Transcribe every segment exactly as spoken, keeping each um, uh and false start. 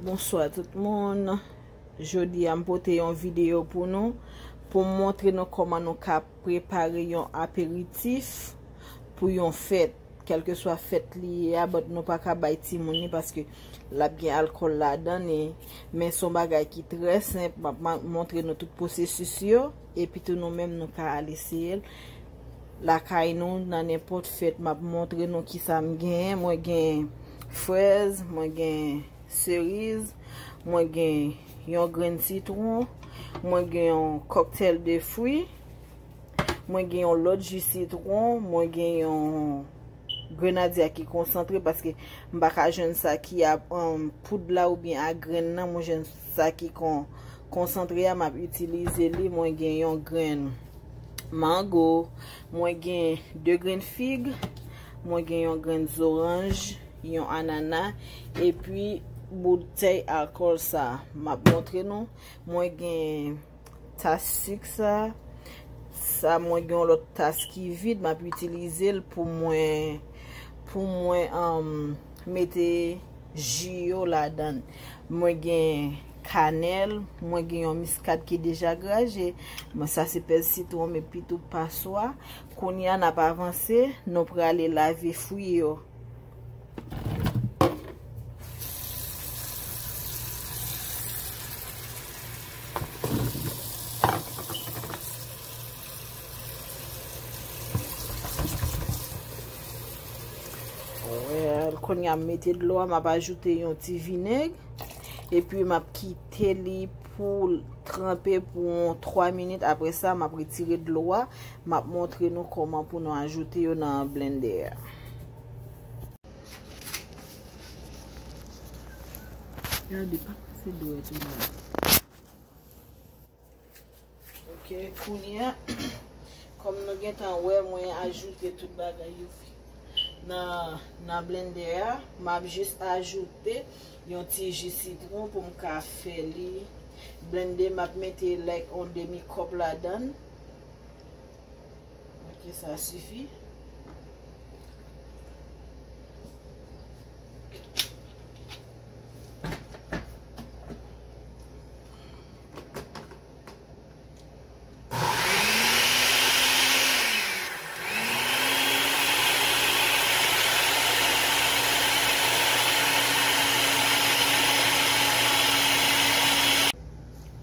Bonswa tout moun. Jodi a m pote yon videyo pou nou, pou m montre nou kòman nou ka prepare yon aperitif pou yon fèt, kèlkeswa fèt li ye a, but nou pa ka bay timoun li paske l ap gen alkòl ladan li. Men se yon bagay ki trè senp, m ap ma- montre nou tout pwosesis yo, epi tou nou menm nou ka al eseye l lakay nou nan nenpòt fèt. M ap montre nou kisa m genyen. Mwen gen frèz, mwen gen seriz, mwen gen yon grenn sitwon, mwen gen yon kòktèl de fwi, mwen gen yon lòt ji sitwon, mwen gen yon grenadya ki konsantre paske m pa ka jwenn sa ki a um, poud la oubyen a grenn nan, mwen jwenn sa ki kon, konsantre a, m ap itilize li. Mwen gen yon grenn mango, mwen gen de grenn fig, mwen gen yon grenn zoranj, yon anana, epi boutèy alkòl sa a. M ap montre nou. Mwen gen tas sik sa. Sa mwen gen yon lòt tas ki vid, m ap itilize l pou mwen, pou mwen um, mete ji yo ladan. Mwen gen kanèl, mwen gen yon miskad ki deja graje. Mwen sa se pèz sitwon, men pitou paswa. Kounye a n ap avanse, nou prale lave fwi yo. Well, kounye a m mete dlo a, m ap ajoute yon ti vinèg. Epi m ap kite li pou l tranpe pou yon twa minit. Apre sa, m ap retire dlo a. M ap montre nou kòman pou nou ajoute yo nan blendè a. Gade, pa pase dwèt ou la. Ok, kounye a, kòm nou gentan wè, mwen ajoute tout bagay yo nan, nan blendè a. M ap jis ajoute yon ti ji sitwon pou m ka fè li blende. M ap mete, like, yon demi kòp ladan. Ok, sa sifi.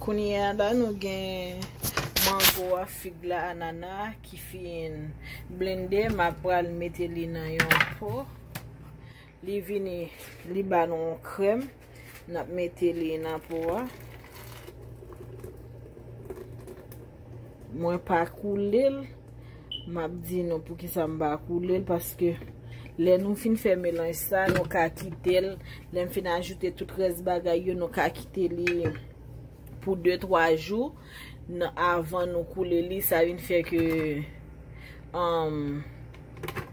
Kounye a la, nou gen mango a, fig la, anana ki fin blende. M ap pral mete li nan yon po. Li vini, li ba nou yon krèm. N ap mete li nan po a. Mwen pa koule l. M ap di nou poukisa m pa koule l, paske lè nou fin fè melanj sa, nou ka kite l. Lè m fin ajoute tout rès bagay yo, nou ka kite li pou de twa jou. Nan, avan nou koule li, sa vin fè ke, um,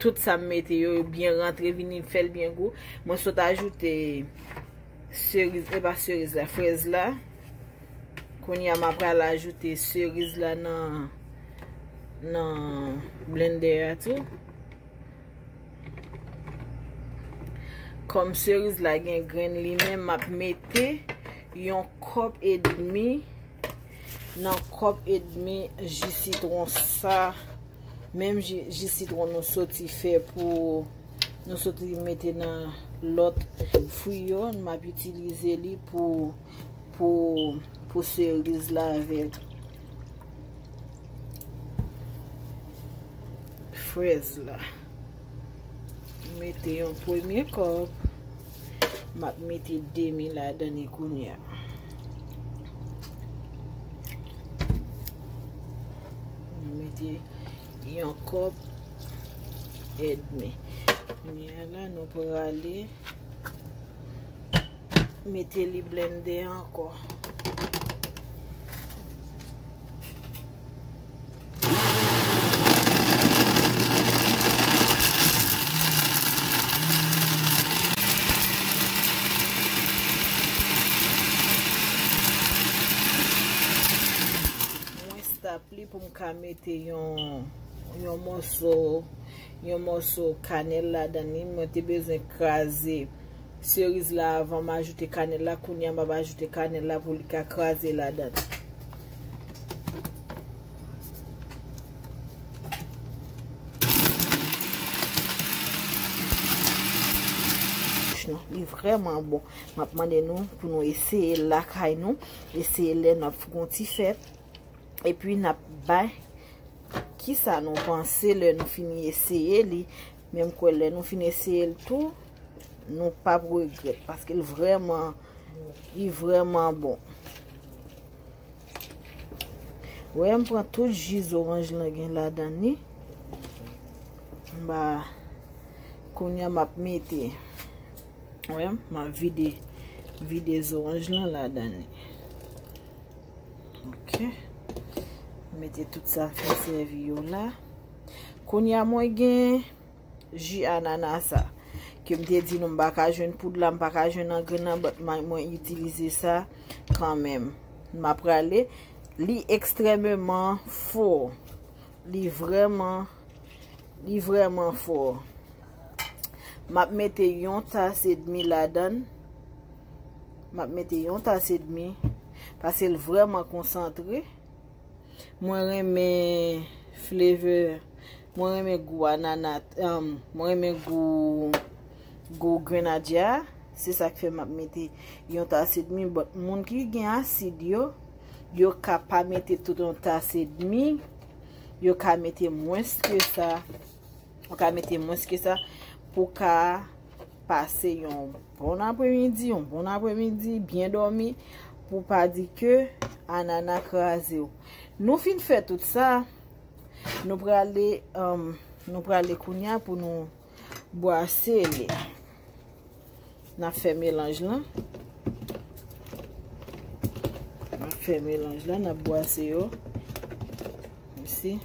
tout sa m mete yo, yo byen rantre, vini fè l byen gou. Mwen sot ajoute seriz, e pa seriz la, frèz la. Kounye a, m ap pral ajoute seriz la nan, nan blendè a tou. Kòm seriz la gen grenn li menm, m ap mete yon kòp edmi nan kòp edmi ji sitwon sa. Menm ji, ji sitwon nou soti fè pou, nou soti mete nan lòt fwi yo, m ap itilize li pou, pou, pou seriz la avèk frèz la. Mete yon premye kòp. M ap mete demi ladan li kounye a. M mete yon kòp edmi. Kounye a la, nou prale mete li blende ankò. Mwen stop li pou m ka mete yon, yon mòso, yon mòso kanèl ladan li. Mwen te bezwen kraze seriz la avan m ajoute kanèl la. Kounye a m ap ajoute kanèl la pou li ka kraze ladan. Non, li vrèman bon. M ap mande nou pou nou eseye l lakay nou. Eseye l lè n ap fè yon ti fèt. Epi n ap bay kisa nou panse lè nou fini eseye li. Men m kwè lè nou fin eseye l tou, nou p ap regrèt paske l vrèman, li vrèman bon. Wè, m pran tout ji zoranj lan gen ladan li. M ba, kounye a m ap mete, wè, m ap vide, vide zoranj lan ladan li. Ok. Mete tout sa m fin sèvi yo la. Kounye a mwen gen ji anana sa. Ke m te di nou m pa ka jwenn poud la, m pa ka jwenn an grenn nan, but mwen, mwen itilize sa kanmenm. M ap prale. Li ekstrèmeman fò. Li vrèman, li vrèman fò. M ap mete yon tas edmi ladan. M ap mete yon tas edmi. Paske l vrèman konsantre. Mwen renmen flavor. Mwen renmen gou anana. Um, mwen renmen gou, gou grenadya. Se sa k fè m ap mete yon tas edmi. But moun ki gen asid yo, yo ka pa mete tout yon tas edmi. Yo ka mete mwens ke sa. Ou ka mete mwens ke sa pou ka pase yon bon apremidi, yon bon apremidi, byen dòmi, pou pa di ke anana kraze w. Nou fin fè tout sa, nou prale, um, nou prale kounye a pou nou bwase li. N ap fè melanj lan. N ap fè melanj lan, n ap bwase yo. Mesi.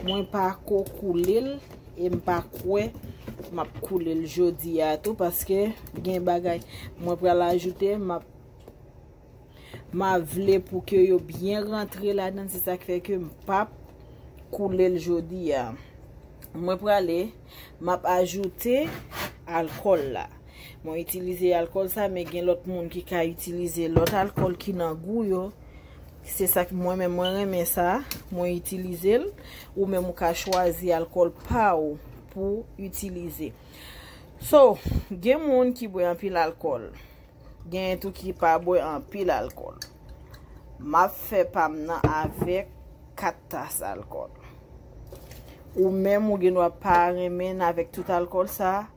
Mwen pa ko koule l e m pa kwè m ap koule l jodi a tou paske gen bagay mwen pral ajoute, m ap M ap vle pou ke yo byen rantre ladan, se sa k fè ke m p ap koule l jodi a. Mwen prale, m ap ajoute alkòl la. Mwen itilize alkòl sa, men gen lòt moun ki ka itilize lòt alkòl ki nan gou yo. Se sa k mwen menm, mwen renmen sa, mwen itilize l. Ou menm ou ka chwazi alkòl pa w pou itilize. So, gen moun ki bwè anpil alkòl. Genyen tou ki pa bwè anpil alkòl. M ap fè pa m nan avèk kat tas alkòl. Ou menm ou gen dwa pa renmen n avèk tout alkòl sa,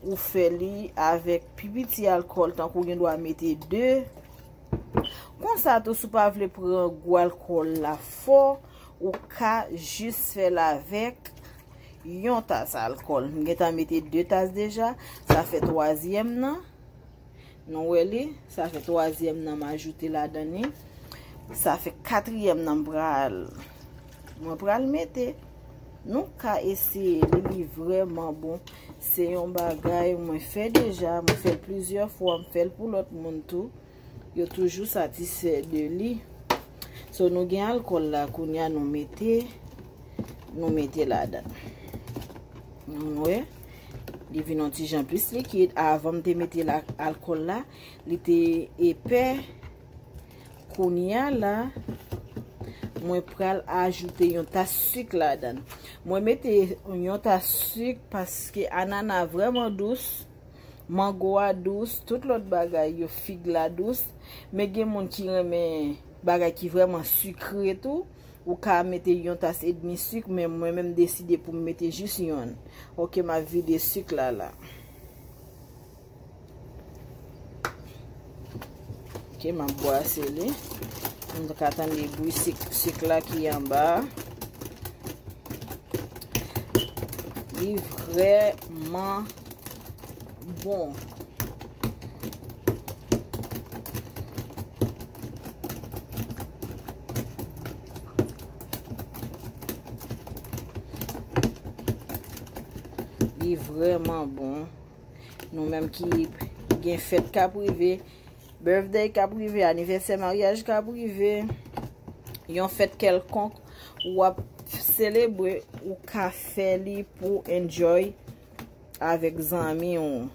ou fè li avèk pi piti alkòl, tankou ou gen dwa mete de. Konsa tou, si w pa vle pran gou alkòl la fò, ou ka jis fè l avèk yon tas alkòl. M gentan mete de tas deja, sa fè twazyèm nan. Nou wè li, sa fè twazyèm nan m ajoute ladan li. Sa fè katriyèm nan m pral, mwen pral mete. Nou ka eseye li, li vrèman bon. Se yon bagay mwen fè deja, mwen fè l plizyè fwa, m fè l pou lòt moun tou. Yo toujou satisfè de li. So, nou gen alkòl la, kounye a nou mete, nou mete ladan. Nou wè, li vin yon ti jan plis likid. Avan m te mete la, alkòl la, li te epè. Kounye a la, mwen pral ajoute yon tas sik ladan. Mwen mete yon tas sik paske anana vrèman dous. Mango a dous, tout lòt bagay yo, fig la dous. Men gen moun ki renmen bagay ki vrèman sikre tou. Ou ka mete yon tas edmi sik, men mwen menm deside pou m mete jis yonn. Ok, m ap vide sik la la. Ok, m ap bwase li. Nou ka tande bri sik, sik la ki anba a. Li vrèman bon. Li vrèman bon. Nou menm ki gen fèt k ap rive, birthday k ap rive, anivèsè maryaj k ap rive, yon fèt kèlkonk w ap selebre, ou ka fè li pou enjoy avèk zanmi w.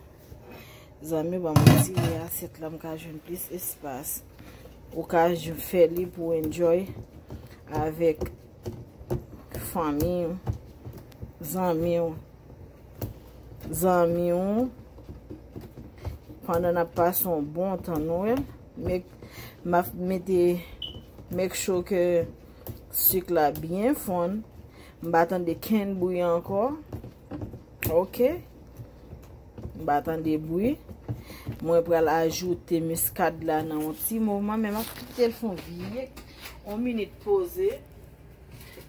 Zanmi, ban m retire asyèt la, m ka jwenn plis espas. Ou ka fè li pou enjoy avèk fanmi w, zanmi w, zanmi w, pandan n ap pase yon bon tan Nwèl. M ap mete, make sure ke sik la byen fonn. M pa tande kenn bri ankò. Ok. M pa tande bri. Mwen pral ajoute miskad la nan yon ti moman, men m ap kite l fè yon vye, yon minit poze.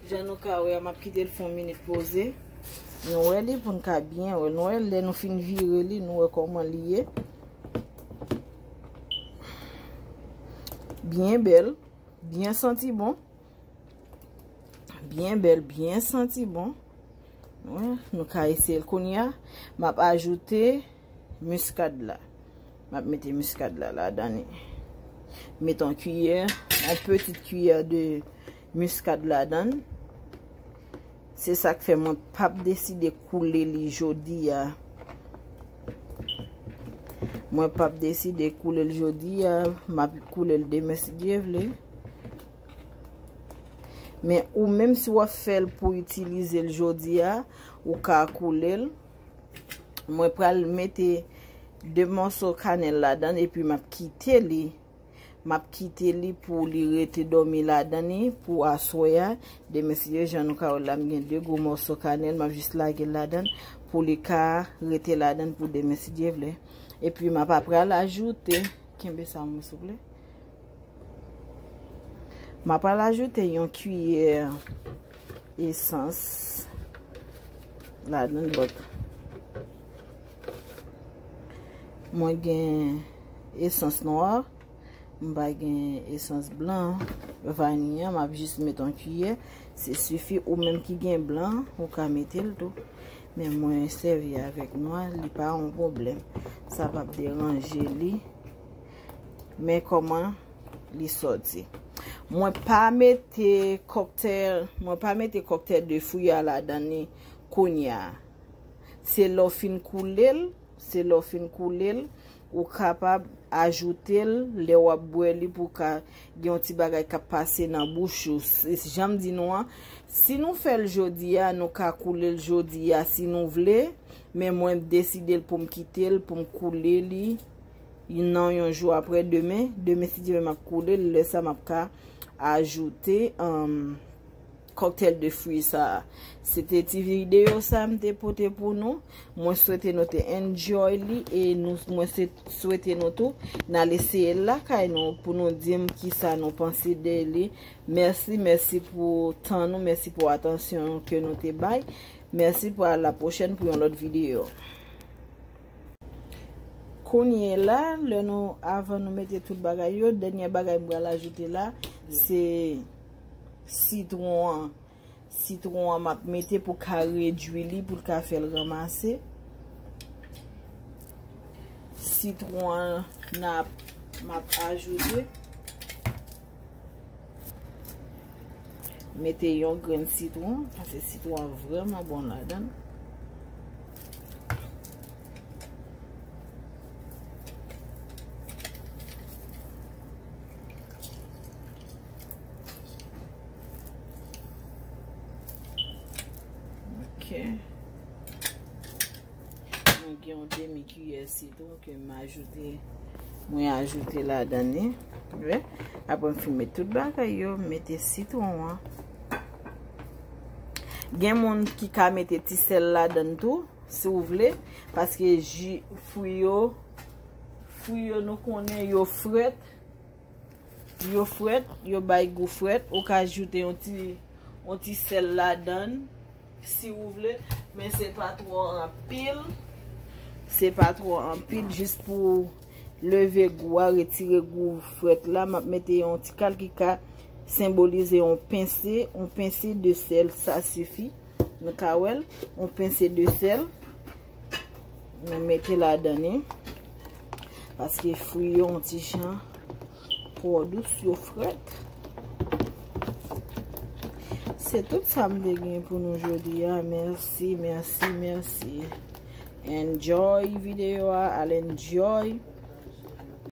Jan nou ka wè, m ap kite l fè yon minit poze. Nou wè li pou n ka byen wè. Nou wè lè nou fin vire li, nou wè kòman li ye. Byen bèl, byen santi bon. Byen bèl, byen santi bon. Wi, nou ka eseye l kounye a. M ap ajoute miskad la. M ap mete miskad la ladan li. Mete yon kiyè, yon pitit kiyè de miskad ladan. Se sa k fè mwen p ap deside koule li jodi a. Mwen p ap deside koule l jodi a. M ap koule l demen si Dye vle. Men ou menm si w ap fè l pou itilize l jodi a, ou ka koule l. Mwen pral mete de mòso kanèl ladan epi m ap kite li. M ap kite li pou li rete dòmi ladan li pou aswè a. Demen si Dye, jan nou ka wè la, m gen de gwo mòso kanèl, m ap jis lage l ladan pou li ka rete ladan pou demen si Dye vle. Epi m ap apral ajoute, kenbe sa mwen souple. M ap al ajoute yon kiyè esans ladan, but mwen gen esans nwa, m pa gen esans blan. Vaniy an, m ap jis met yon kiyè, se sifi. Ou menm ki gen blan, ou ka mete l tou. Men mwen sèvi avèk nwa, li pa yon pwoblèm. Sa p ap deranje li. Men kòman li sòti. Mwen pa mete kòktèl, mwen pa mete kòktèl de fwi a ladan li kounye a. Se lè w fin koule l, se lè w fin koule l, ou kapab ajoute l lè w ap bwè li pou ka gen yon ti bagay k ap pase nan bouch ou. Se jan m di nou an, si nou fè l jodi a, nou ka koule l jodi a si nou vle, men mwen deside l pou m kite l, pou m koule li nan yon jou apre demen. Demen, si Dye vle, m ap koule l, lè sa m ap ka ajoute, um, kòktèl de fwi sa a. Se te ti videyo sa a m te pote pou nou. Mwen swete nou te enjoy li e nou, mwen se, swete nou tou n al eseye l lakay nou pou nou di m kisa nou panse de li. Mèsi, mèsi pou tan nou, mèsi pou atansyon ke nou te bay. Mèsi, pou a la pwochèn pou yon lòt videyo. Kounye la, lè nou, avan nou mete tout bagay yo, dènyè bagay m pral ajoute la, se sitwon an. Sitwon an m ap mete pou ka redwi li, pou l ka fè l ranmase. Sitwon an n ap, m ap ajoute. Mete yon grenn sitwon, paske sitwon an vrèman bon ladan. Ok. Mwen gen yon demi kiyè sitwon ke m ajoute, mwen ajoute ladan li. Wi. Apre m fin met tout bagay yo, m mete sitwon an. Gen moun ki ka mete ti sèl ladan tou, si w vle, paske ji, fwi yo, fwi yo nou konnen yo frèt. Yo frèt, yo bay gou frèt. Ou ka ajoute yon ti, yon ti sèl ladan, si ou vle, men se pa twò anpil. Se pa twò anpil, jis pou leve gou a, retire gou frèt la. M ap mete yon ti kal ki ka senbolize yon pense, yon pense de sèl, sa sifi. Nou ka wè l, yon pense de sèl. Nou mete ladan li. Paske fwi yo yon ti jan twò dous, yo frèt. Se tout sa m te gen pou nou jodi a. Mèsi, mèsi, mèsi. Enjoy videyo a, al enjoy.